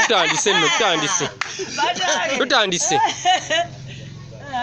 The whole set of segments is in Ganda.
Tutandise nno, tutandise, tutandise.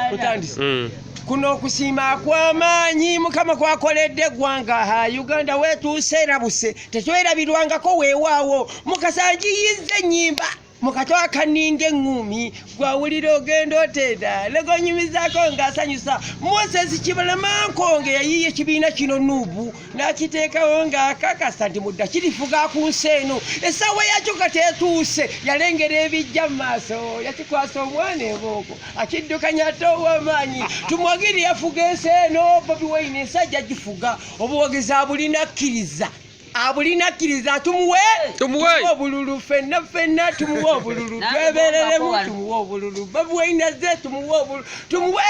Tutandise. Kuno okusiima kw'amaanyi Mukama kwakoledde eggwanga ha Uganda weetuuse erabuse tetwerabirwangako. Weewaawo Mukasa ngiyizza ennyimba mukato akaninga eŋŋuumi gwawulira ogenda otenda legonyumizaako ng'asanyusa. Moses Kibalama Nkonge yayiiya ekibiina kino NUP n'akiteekawo ng'akakasa nti mudda kirifuga ku nsi eno. Essaawa yakyo kateetuuse, yalengera ebijja mu maaso, yakikwasa omwana embooko akiddukanya ate ow'amaanyi. Tumwagire yafuga ensi eno. Bobi Wine ensi ajja gifuga, obuwagizi abulina, kkiriza abulina, kkiriza tumuwe. Tumuwe. Obululu ffenna ffenna tumuwe obululu, twebereremu, tumuwe obululu. Bobi Wine azze, tumuwe obululu, tumuwe,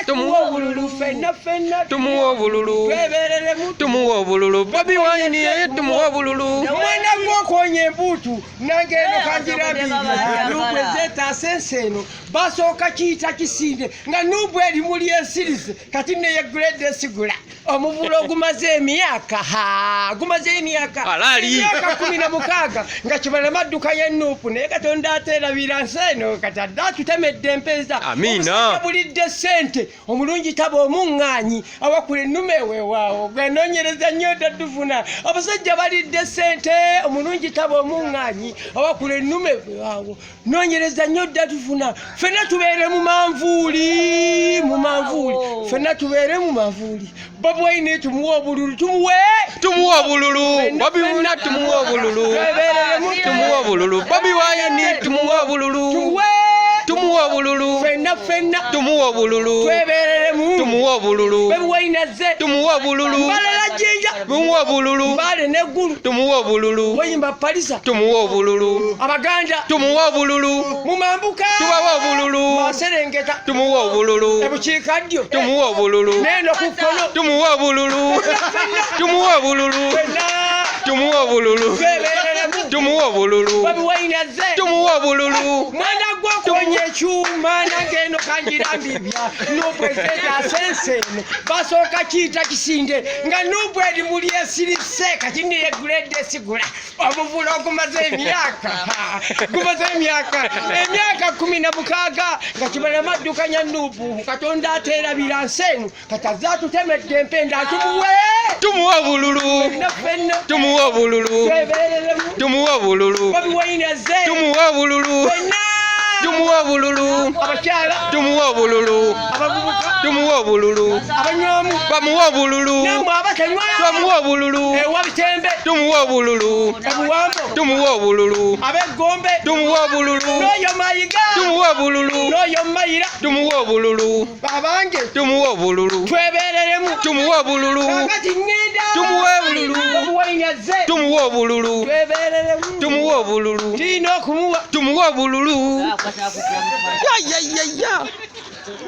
tumuwe obululu ffenna ffenna. Tumuwe obululu. Twebereremu. Tumuwe obululu. Bobi Wine ye tumuwe obululu. Mwana gwokonya embuutu nange eno kanjirabirira. NUP ezeetaasa ensi eno basooka kiyita kisinde nga NUP eri muli ensirise. Kati neye grade esigula omuvule ogumaze emyaka, ha, gumaze emyaka Alaali. emyaka 16 nga Kibalama adduka ye NUP. Naye Katonda ateerabira nsi eno, kati adde atutemedde empeeza. Amiina. Omusajja bulidde ssente, omulungi taba omuŋŋaanyi awakula ennume. Weewaawo gwenoonyereza nnyo otaddufuna. Abasajja balidde ssente, omulungi taba omuŋŋaanyi awakula ennume. Weewaawo noonyereza nnyo dda tufuna. Ffenna tubeere mu manvuuli, mu manvuuli, ffenna tubeere mu manvuuli. Bobi Wine tumuwe obululu, tumuwe. Tumuwe obululu. Bobi Wine tumuwe obululu. Twebereremu. Tumuwe obululu. Bobi Wine tumuwe obululu. Tumuwe. Tumuwe obululu. Ffenna ffenna. Tumuwe obululu. Twebereremu. Tumuwe obululu. Bobi Wine azze. Tumuwe obululu. Mbalala, Jjinja. Tumuwe obululu. Mbale n'eggulu. Tumuwe obululu. Weyimba Palisa. Tumuwe obululu. Abaganda. Tumuwe obululu. Mumambuka. Tubawe obululu. Maserengeta. Tumuwe obululu. Ebukiikaddyo. Tumuwe obululu. Neeno ku kkono. Tumuwe obululu. Tumuwe obululu. Ffenna. Tumuwe obululu. Twebereremu. Tumuwe obululu. Bobi Wine azze. Tumuwe obululu. Mwana gwokonya ekyuma nange eno kanjirambibya. NUP ezeetaasa ensi eno basooka kiyita kisinde nga NUP eri muli esirise. Kati niye grade esigula omuvule ogumaze emyaka, gumaze emyaka 16 nga Kibalama addukanya NUP. Katonda ateerabira nsi eno, kati azze atutemedde empenda. Tumuwe. Tumuwe obululu. Ffenna ffenna. Tumuwe obululu. Twebereremu. Tumuwe obululu. Bobi Wine azze. Tumuwe obululu. Ffenna. Tumuwe obululu. Abakyala. Tumuwe obululu. Abavubuka. Tumuwe obululu. Abanywamu. Bamuwe obululu. Nammwe abatanywa. Bamuwe obululu. Ewa Bitembe. Tumuwe obululu. Ebuwambo. Tumuwe obululu. Ab'eggombe. Tumuwe obululu. N'oyo Mayiga. Tumuwe obululu. N'oyo Mayira. Tumuwe obululu. Abange. Tumuwe obululu. Twebereremu. Tumuwe obululu. Kakati ŋŋenda. Tumuwe obululu. Bobi Wine azze. Tumuwe obululu. Twebereremu. Tumuwe obululu. Tulina okumuwa. Tumuwe obululu. Ya ya ya ya.